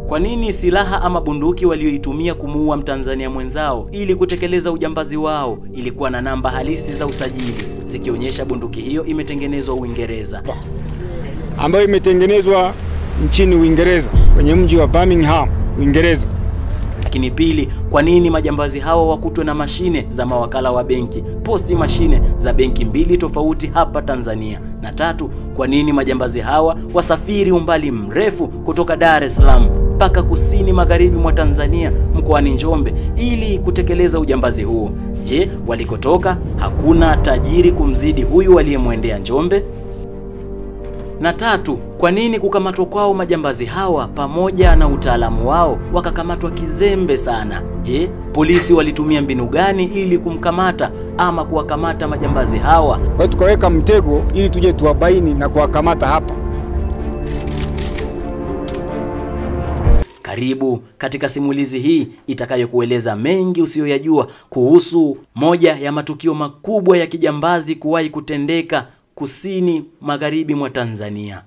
Kwa nini silaha ama bunduki walioitumia kumuua Mtanzania mwenzao ili kutekeleza ujambazi wao ilikuwa na namba halisi za usajili zikionyesha bunduki hiyo imetengenezwa Uingereza, ambayo imetengenezwa nchini Uingereza kwenye mji wa Birmingham, Uingereza? Lakini pili, kwa nini majambazi hawa wakutwe na mashine za mawakala wa benki, posti mashine za benki mbili tofauti hapa Tanzania? Na tatu, kwa nini majambazi hawa wasafiri umbali mrefu kutoka Dar es Salaam mpaka kusini magharibi mwa Tanzania mkoani Njombe ili kutekeleza ujambazi huo? Je, walikotoka hakuna tajiri kumzidi huyu aliyemwendea Njombe? Na tatu, kwa nini kukamatwa kwao majambazi hawa pamoja na utaalamu wao wakakamatwa kizembe sana? Je, polisi walitumia mbinu gani ili kumkamata ama kuwakamata majambazi hawa? Kwa hiyo tukaweka mtego ili tuje tuwabaini na kuwakamata hapa. Karibu katika simulizi hii itakayokueleza mengi usiyoyajua kuhusu moja ya matukio makubwa ya kijambazi kuwahi kutendeka kusini magharibi mwa Tanzania.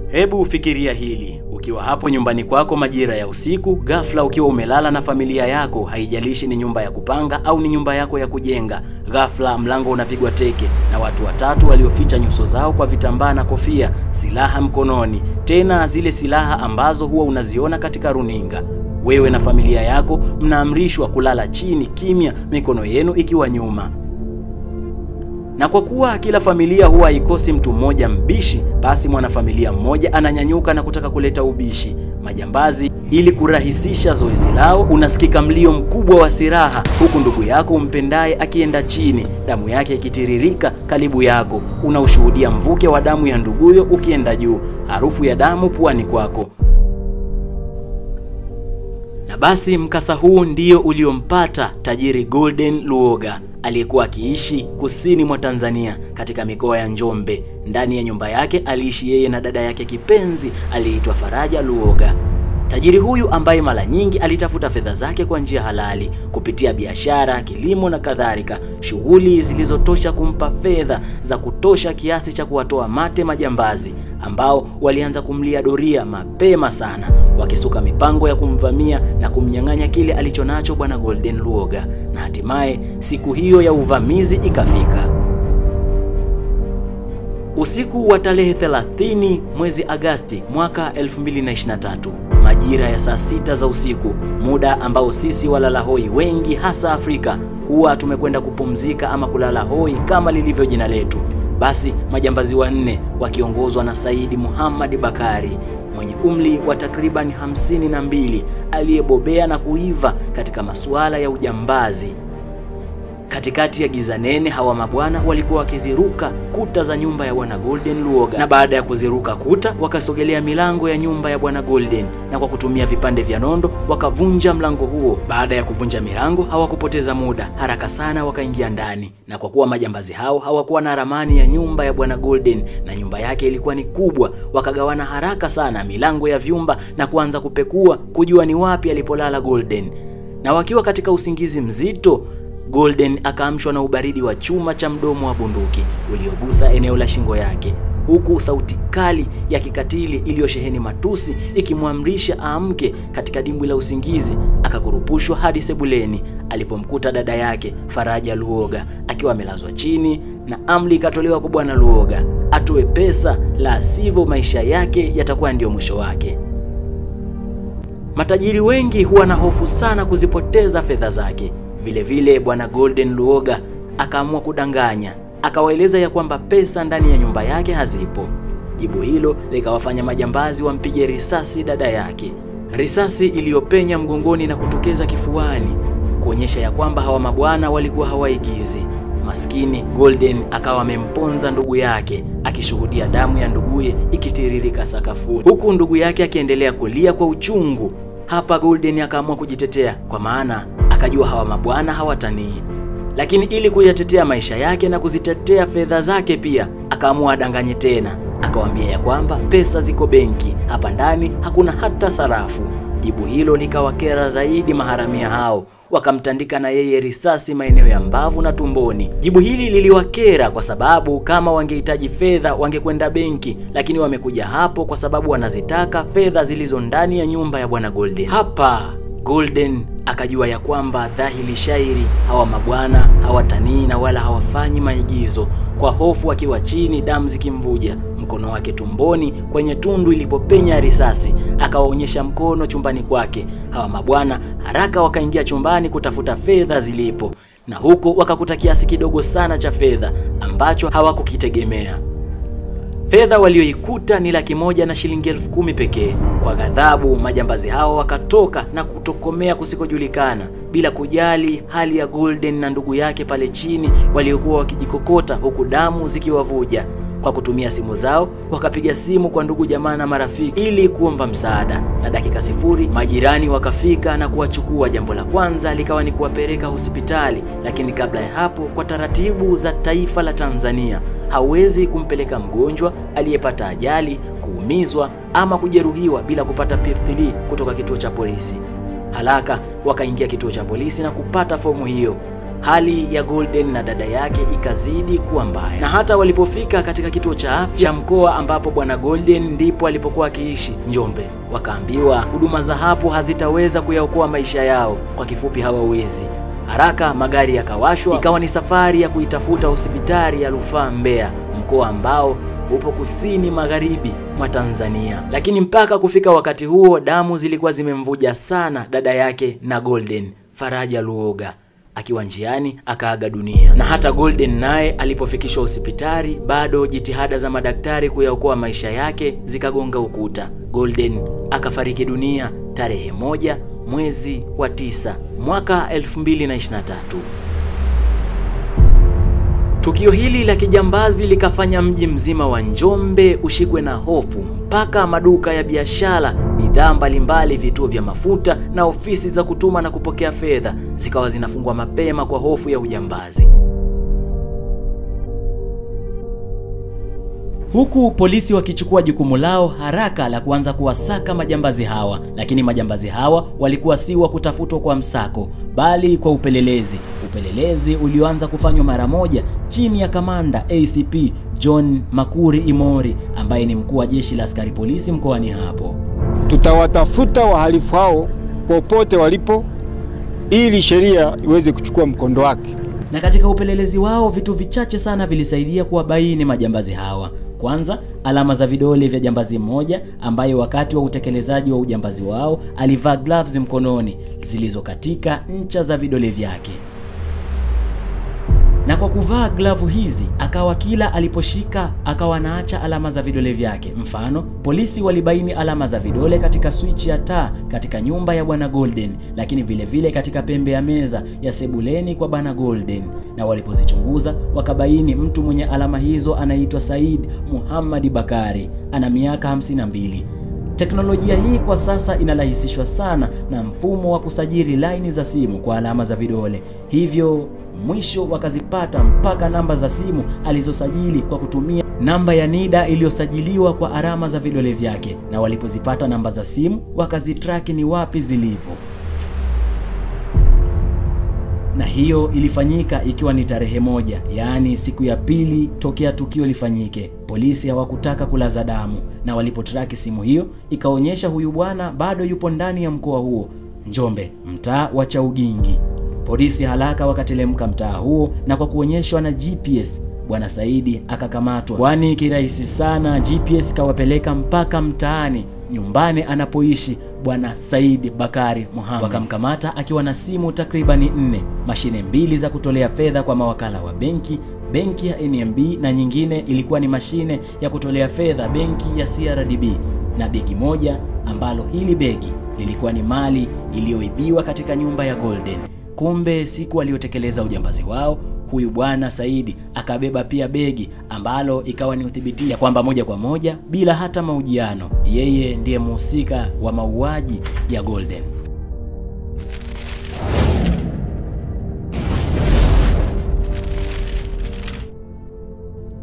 Hebu fikiria hili, ukiwa hapo nyumbani kwako majira ya usiku, ghafla ukiwa umelala na familia yako, haijalishi ni nyumba ya kupanga au ni nyumba yako ya kujenga, ghafla mlango unapigwa teke na watu watatu walioficha nyuso zao kwa vitambaa na kofia, silaha mkononi, tena zile silaha ambazo huwa unaziona katika runinga. Wewe na familia yako mnaamrishwa kulala chini kimya, mikono yenu ikiwa nyuma. Na kwa kuwa kila familia huwa haikosi mtu mmoja mbishi, basi mwanafamilia mmoja ananyanyuka na kutaka kuleta ubishi. Majambazi ili kurahisisha zoezi lao, unasikika mlio mkubwa wa silaha huku ndugu yako umpendaye akienda chini, damu yake ikitiririka karibu yako. Unaushuhudia mvuke wa damu ya nduguyo ukienda juu, harufu ya damu puani kwako. Na basi mkasa huu ndio uliompata tajiri Golden Luoga aliyekuwa akiishi kusini mwa Tanzania katika mikoa ya Njombe. Ndani ya nyumba yake aliishi yeye na dada yake kipenzi aliyeitwa Faraja Luoga. Tajiri huyu ambaye mara nyingi alitafuta fedha zake kwa njia halali kupitia biashara, kilimo na kadhalika, shughuli zilizotosha kumpa fedha za kutosha kiasi cha kuwatoa mate majambazi ambao walianza kumlia doria mapema sana, wakisuka mipango ya kumvamia na kumnyang'anya kile alichonacho bwana Golden Luoga. Na hatimaye siku hiyo ya uvamizi ikafika. Usiku wa tarehe 30 mwezi Agasti mwaka 2023, majira ya saa 6 za usiku, muda ambao sisi walala hoi wengi hasa Afrika huwa tumekwenda kupumzika ama kulala hoi kama lilivyo jina letu. Basi majambazi wanne wakiongozwa na Saidi Muhammad Bakari mwenye umri wa takriban 52 aliyebobea na kuiva katika masuala ya ujambazi. Katikati ya giza nene, hawa mabwana walikuwa wakiziruka kuta za nyumba ya bwana Golden Luoga, na baada ya kuziruka kuta wakasogelea milango ya nyumba ya bwana Golden, na kwa kutumia vipande vya nondo wakavunja mlango huo. Baada ya kuvunja milango hawakupoteza muda, haraka sana wakaingia ndani. Na kwa kuwa majambazi hao hawakuwa na ramani ya nyumba ya bwana Golden na nyumba yake ilikuwa ni kubwa, wakagawana haraka sana milango ya vyumba na kuanza kupekua kujua ni wapi alipolala Golden. Na wakiwa katika usingizi mzito, Golden akaamshwa na ubaridi wa chuma cha mdomo wa bunduki uliogusa eneo la shingo yake, huku sauti kali ya kikatili iliyosheheni matusi ikimwamrisha aamke katika dimbwi la usingizi. Akakurupushwa hadi sebuleni alipomkuta dada yake Faraja Luoga akiwa amelazwa chini, na amri ikatolewa kwa bwana Luoga atoe pesa, la sivyo maisha yake yatakuwa ndio mwisho wake. Matajiri wengi huwa na hofu sana kuzipoteza fedha zake. Vile vile bwana Golden Luoga akaamua kudanganya, akawaeleza ya kwamba pesa ndani ya nyumba yake hazipo. Jibu hilo likawafanya majambazi wampige risasi dada yake, risasi iliyopenya mgongoni na kutokeza kifuani, kuonyesha ya kwamba hawa mabwana walikuwa hawaigizi. Maskini Golden akawa amemponza ndugu yake, akishuhudia damu ya nduguye ikitiririka sakafuni, huku ndugu yake akiendelea kulia kwa uchungu. Hapa Golden akaamua kujitetea, kwa maana akajua hawa mabwana hawatanii. Lakini ili kuyatetea maisha yake na kuzitetea fedha zake pia, akaamua adanganye tena. Akawaambia ya kwamba pesa ziko benki, hapa ndani hakuna hata sarafu. Jibu hilo likawakera zaidi maharamia hao. wakamtandika na yeye risasi maeneo ya mbavu na tumboni. Jibu hili liliwakera kwa sababu kama wangehitaji fedha wangekwenda benki, lakini wamekuja hapo kwa sababu wanazitaka fedha zilizo ndani ya nyumba ya bwana Golden. Hapa Golden akajua ya kwamba dhahiri shairi hawa mabwana hawatanii na wala hawafanyi maigizo. Kwa hofu akiwa chini, damu zikimvuja, mkono wake tumboni kwenye tundu ilipopenya risasi, akawaonyesha mkono chumbani kwake. Hawa mabwana haraka wakaingia chumbani kutafuta fedha zilipo, na huko wakakuta kiasi kidogo sana cha fedha ambacho hawakukitegemea. Fedha walioikuta ni 100,000 na shilingi 10,000 pekee. Kwa ghadhabu majambazi hao wakatoka na kutokomea kusikojulikana, bila kujali hali ya Golden na ndugu yake pale chini waliokuwa wakijikokota huku damu zikiwavuja. Kwa kutumia simu zao wakapiga simu kwa ndugu jamaa na marafiki ili kuomba msaada, na dakika 0 majirani wakafika na kuwachukua. Jambo la kwanza likawa ni kuwapeleka hospitali, lakini kabla ya hapo, kwa taratibu za taifa la Tanzania, hawezi kumpeleka mgonjwa aliyepata ajali, kuumizwa ama kujeruhiwa bila kupata PF3 kutoka kituo cha polisi. Haraka wakaingia kituo cha polisi na kupata fomu hiyo. Hali ya Golden na dada yake ikazidi kuwa mbaya, na hata walipofika katika kituo cha afya cha mkoa ambapo bwana Golden ndipo alipokuwa akiishi Njombe, wakaambiwa huduma za hapo hazitaweza kuyaokoa maisha yao, kwa kifupi hawawezi. Haraka magari yakawashwa, ikawa ni safari ya kuitafuta hospitali ya rufaa Mbeya, mkoa ambao upo kusini magharibi mwa Tanzania. Lakini mpaka kufika wakati huo damu zilikuwa zimemvuja sana dada yake na Golden, Faraja Luoga. Akiwa njiani akaaga dunia. Na hata Golden naye alipofikishwa hospitali bado jitihada za madaktari kuyaokoa maisha yake zikagonga ukuta. Golden akafariki dunia tarehe 1 mwezi wa 9 mwaka 2023. Tukio hili la kijambazi likafanya mji mzima wa Njombe ushikwe na hofu, mpaka maduka ya biashara, bidhaa mbalimbali, vituo vya mafuta na ofisi za kutuma na kupokea fedha zikawa zinafungwa mapema kwa hofu ya ujambazi. Huku polisi wakichukua jukumu lao haraka la kuanza kuwasaka majambazi hawa. Lakini majambazi hawa walikuwa si wa kutafutwa kwa msako, bali kwa upelelezi. Upelelezi ulioanza kufanywa mara moja chini ya kamanda ACP John Makuri Imori, ambaye ni mkuu wa jeshi la askari polisi mkoani hapo. Tutawatafuta wahalifu hao popote walipo ili sheria iweze kuchukua mkondo wake. Na katika upelelezi wao vitu vichache sana vilisaidia kuwabaini majambazi hawa. Kwanza, alama za vidole vya jambazi mmoja ambaye wakati wa utekelezaji wa ujambazi wao alivaa gloves mkononi zilizokatika ncha za vidole vyake. Na kwa kuvaa glavu hizi akawa kila aliposhika akawa anaacha alama za vidole vyake. Mfano, polisi walibaini alama za vidole katika switch ya taa katika nyumba ya bwana Golden, lakini vile vile katika pembe ya meza ya sebuleni kwa bwana Golden. Na walipozichunguza wakabaini mtu mwenye alama hizo anaitwa Said Muhammad Bakari, ana miaka 52. Teknolojia hii kwa sasa inarahisishwa sana na mfumo wa kusajili laini za simu kwa alama za vidole. Hivyo mwisho wakazipata mpaka namba za simu alizosajili kwa kutumia namba ya NIDA iliyosajiliwa kwa alama za vidole vyake, na walipozipata namba za simu wakazitraki ni wapi zilipo. Na hiyo ilifanyika ikiwa ni tarehe 1, yaani siku ya pili tokea tukio lifanyike. Polisi hawakutaka kulaza damu, na walipotraki simu hiyo ikaonyesha huyu bwana bado yupo ndani ya mkoa huo, Njombe, mtaa wa Chaugingi. Polisi haraka wakatelemka mtaa huo, na kwa kuonyeshwa na GPS bwana Saidi akakamatwa. Kwani kirahisi sana GPS kawapeleka mpaka mtaani nyumbani anapoishi bwana Said Bakari Muhammad. Wakamkamata akiwa na simu takribani 4, mashine 2 za kutolea fedha kwa mawakala wa benki, benki ya NMB, na nyingine ilikuwa ni mashine ya kutolea fedha benki ya CRDB, na begi moja ambalo hili begi lilikuwa ni mali iliyoibiwa katika nyumba ya Golden. Kumbe siku aliyotekeleza ujambazi wao, huyu bwana Saidi akabeba pia begi ambalo ikawa ni uthibitisho kwamba moja kwa moja bila hata mahojiano yeye ndiye mhusika wa mauaji ya Golden.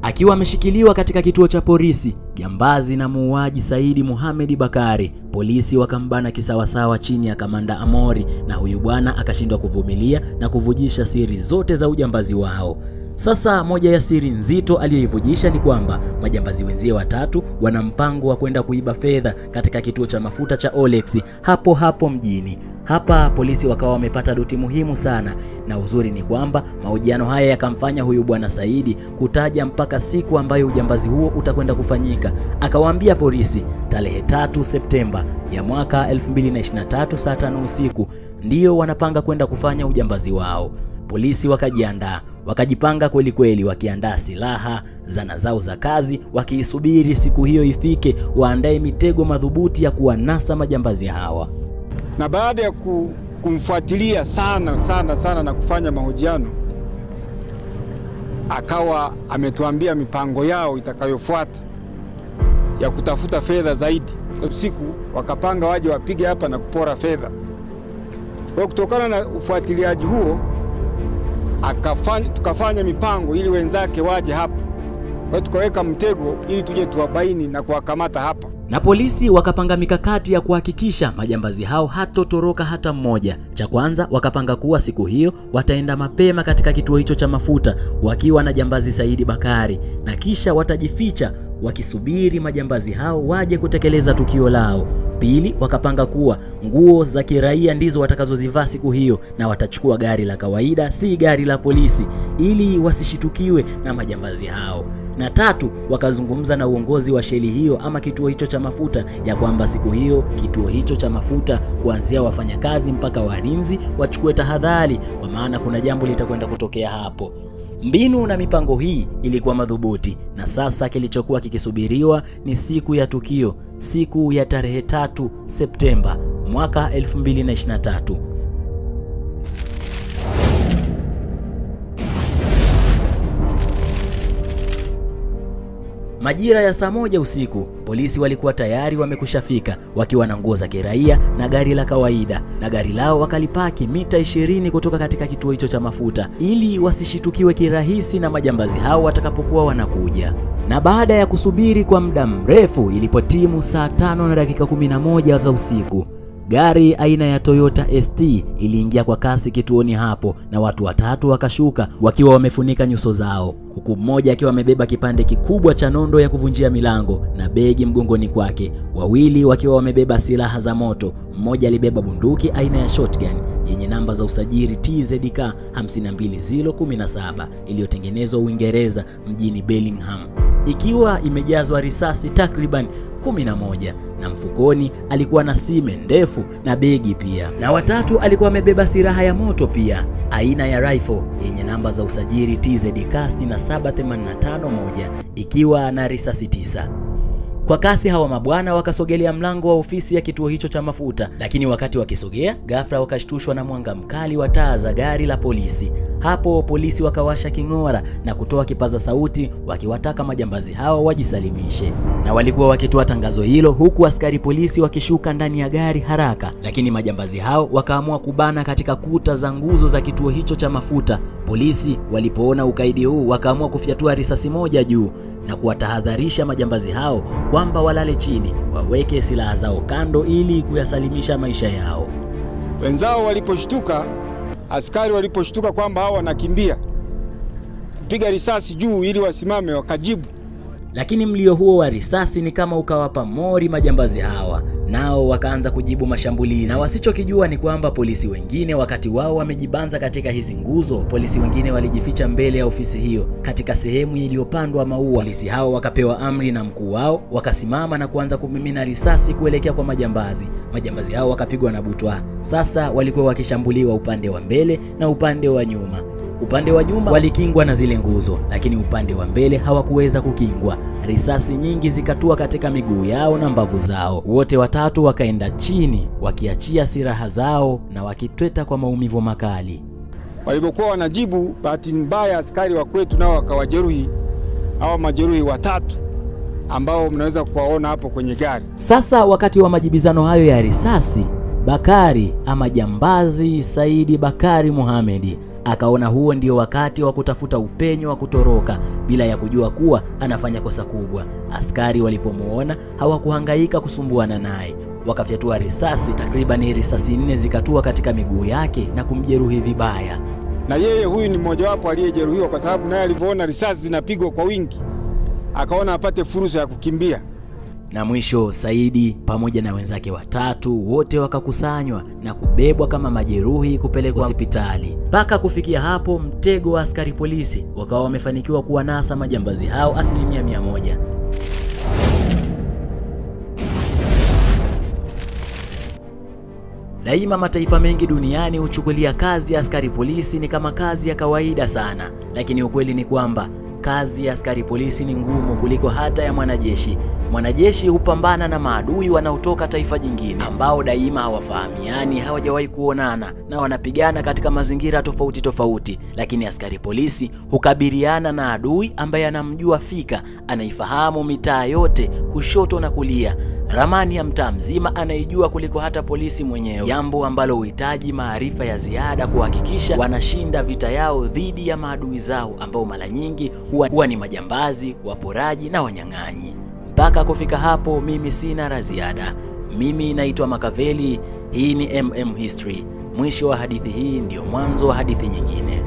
Akiwa ameshikiliwa katika kituo cha polisi, jambazi na muuaji Saidi Mohamed Bakari, polisi wakambana kisawasawa chini ya kamanda Amori, na huyu bwana akashindwa kuvumilia na kuvujisha siri zote za ujambazi wao. Sasa moja ya siri nzito aliyoivujisha ni kwamba majambazi wenzie watatu wana mpango wa kwenda kuiba fedha katika kituo cha mafuta cha Olex hapo hapo mjini. Hapa polisi wakawa wamepata doti muhimu sana, na uzuri ni kwamba mahojiano haya yakamfanya huyu bwana Saidi kutaja mpaka siku ambayo ujambazi huo utakwenda kufanyika. Akawaambia polisi tarehe 3 Septemba ya mwaka 2023 saa 5 usiku ndio wanapanga kwenda kufanya ujambazi wao. Polisi wakajiandaa, wakajipanga kweli kweli, wakiandaa silaha, zana zao za kazi, wakiisubiri siku hiyo ifike, waandae mitego madhubuti ya kuwanasa majambazi hawa. Na baada ya kumfuatilia sana sana sana na kufanya mahojiano, akawa ametuambia mipango yao itakayofuata ya kutafuta fedha zaidi. Usiku wakapanga waje wapige hapa na kupora fedha. Kwa kutokana na ufuatiliaji huo, tukafanya mipango ili wenzake waje hapa. Kwa tukaweka mtego ili tuje tuwabaini na kuwakamata hapa. Na polisi wakapanga mikakati ya kuhakikisha majambazi hao hatotoroka hata mmoja. Cha kwanza wakapanga kuwa siku hiyo wataenda mapema katika kituo hicho cha mafuta wakiwa na jambazi Saidi Bakari, na kisha watajificha wakisubiri majambazi hao waje kutekeleza tukio lao. Pili, wakapanga kuwa nguo za kiraia ndizo watakazozivaa siku hiyo, na watachukua gari la kawaida, si gari la polisi, ili wasishitukiwe na majambazi hao. Na tatu, wakazungumza na uongozi wa sheli hiyo ama kituo hicho cha mafuta ya kwamba siku hiyo kituo hicho cha mafuta kuanzia wafanyakazi mpaka walinzi wachukue tahadhari, kwa maana kuna jambo litakwenda kutokea hapo. Mbinu na mipango hii ilikuwa madhubuti, na sasa kilichokuwa kikisubiriwa ni siku ya tukio, siku ya tarehe 3 Septemba mwaka 2023. Majira ya saa 1 usiku, polisi walikuwa tayari wamekushafika wakiwa na nguo za kiraia na gari la kawaida, na gari lao wakalipaki mita 20 kutoka katika kituo hicho cha mafuta ili wasishitukiwe kirahisi na majambazi hao watakapokuwa wanakuja. Na baada ya kusubiri kwa muda mrefu, ilipotimu saa 5:11 za usiku, gari aina ya Toyota ST iliingia kwa kasi kituoni hapo, na watu watatu wakashuka wakiwa wamefunika nyuso zao, huku mmoja akiwa amebeba kipande kikubwa cha nondo ya kuvunjia milango na begi mgongoni kwake, wawili wakiwa wamebeba silaha za moto. Mmoja alibeba bunduki aina ya shotgun yenye namba za usajili TZK 52017 iliyotengenezwa Uingereza mjini Bellingham, ikiwa imejazwa risasi takriban 11, na mfukoni alikuwa na sime ndefu na begi pia. Na watatu alikuwa amebeba silaha ya moto pia aina ya rifle yenye namba za usajili TZK 67851 ikiwa na risasi 9. Kwa kasi hawa mabwana wakasogelea mlango wa ofisi ya kituo hicho cha mafuta, lakini wakati wakisogea, ghafla wakashtushwa na mwanga mkali wa taa za gari la polisi. Hapo polisi wakawasha king'ora na kutoa kipaza sauti wakiwataka majambazi hao wajisalimishe. Na walikuwa wakitoa tangazo hilo huku askari polisi wakishuka ndani ya gari haraka, lakini majambazi hao wakaamua kubana katika kuta za nguzo za kituo hicho cha mafuta. Polisi walipoona ukaidi huu wakaamua kufyatua risasi moja juu na kuwatahadharisha majambazi hao kwamba walale chini, waweke silaha zao kando ili kuyasalimisha maisha yao. Wenzao waliposhtuka, askari waliposhtuka kwamba hao wanakimbia, kupiga risasi juu ili wasimame, wakajibu. Lakini mlio huo wa risasi ni kama ukawapa mori majambazi hawa, nao wakaanza kujibu mashambulizi. Na wasichokijua ni kwamba polisi wengine wakati wao wamejibanza katika hizi nguzo, polisi wengine walijificha mbele ya ofisi hiyo katika sehemu iliyopandwa maua. Polisi hao wakapewa amri na mkuu wao, wakasimama na kuanza kumimina risasi kuelekea kwa majambazi. Majambazi hao wakapigwa na butwa. Sasa walikuwa wakishambuliwa upande wa mbele na upande wa nyuma. Upande wa nyuma walikingwa na zile nguzo, lakini upande wa mbele hawakuweza kukingwa. Risasi nyingi zikatua katika miguu yao na mbavu zao. Wote watatu wakaenda chini wakiachia silaha zao na wakitweta kwa maumivu makali. Walipokuwa wanajibu, bahati mbaya askari wa kwetu nao wakawajeruhi, hawa majeruhi watatu ambao mnaweza kuwaona hapo kwenye gari. Sasa wakati wa majibizano hayo ya risasi, Bakari ama jambazi Saidi Bakari Mohamed Akaona huo ndio wakati wa kutafuta upenyo wa kutoroka bila ya kujua kuwa anafanya kosa kubwa. Askari walipomuona hawakuhangaika kusumbuana naye. Wakafyatua risasi, takriban risasi 4 zikatua katika miguu yake na kumjeruhi vibaya. Na yeye huyu ni mmojawapo aliyejeruhiwa, kwa sababu naye alivyoona risasi zinapigwa kwa wingi akaona apate fursa ya kukimbia. Na mwisho Saidi pamoja na wenzake watatu wote wakakusanywa na kubebwa kama majeruhi kupelekwa hospitali. Mpaka kufikia hapo, mtego wa askari polisi wakawa wamefanikiwa kuwanasa majambazi hao 100%. Daima mataifa mengi duniani huchukulia kazi ya askari polisi ni kama kazi ya kawaida sana, lakini ukweli ni kwamba kazi ya askari polisi ni ngumu kuliko hata ya mwanajeshi. Mwanajeshi hupambana na maadui wanaotoka taifa jingine ambao daima hawafahamiani, hawajawahi kuonana na wanapigana katika mazingira tofauti tofauti. Lakini askari polisi hukabiliana na adui ambaye anamjua fika, anaifahamu mitaa yote kushoto na kulia. Ramani ya mtaa mzima anaijua kuliko hata polisi mwenyewe, jambo ambalo huhitaji maarifa ya ziada kuhakikisha wanashinda vita yao dhidi ya maadui zao ambao mara nyingi huwa ni majambazi, waporaji na wanyang'anyi. Mpaka kufika hapo mimi sina la ziada. Mimi naitwa Makaveli, hii ni MM History. Mwisho wa hadithi hii ndio mwanzo wa hadithi nyingine.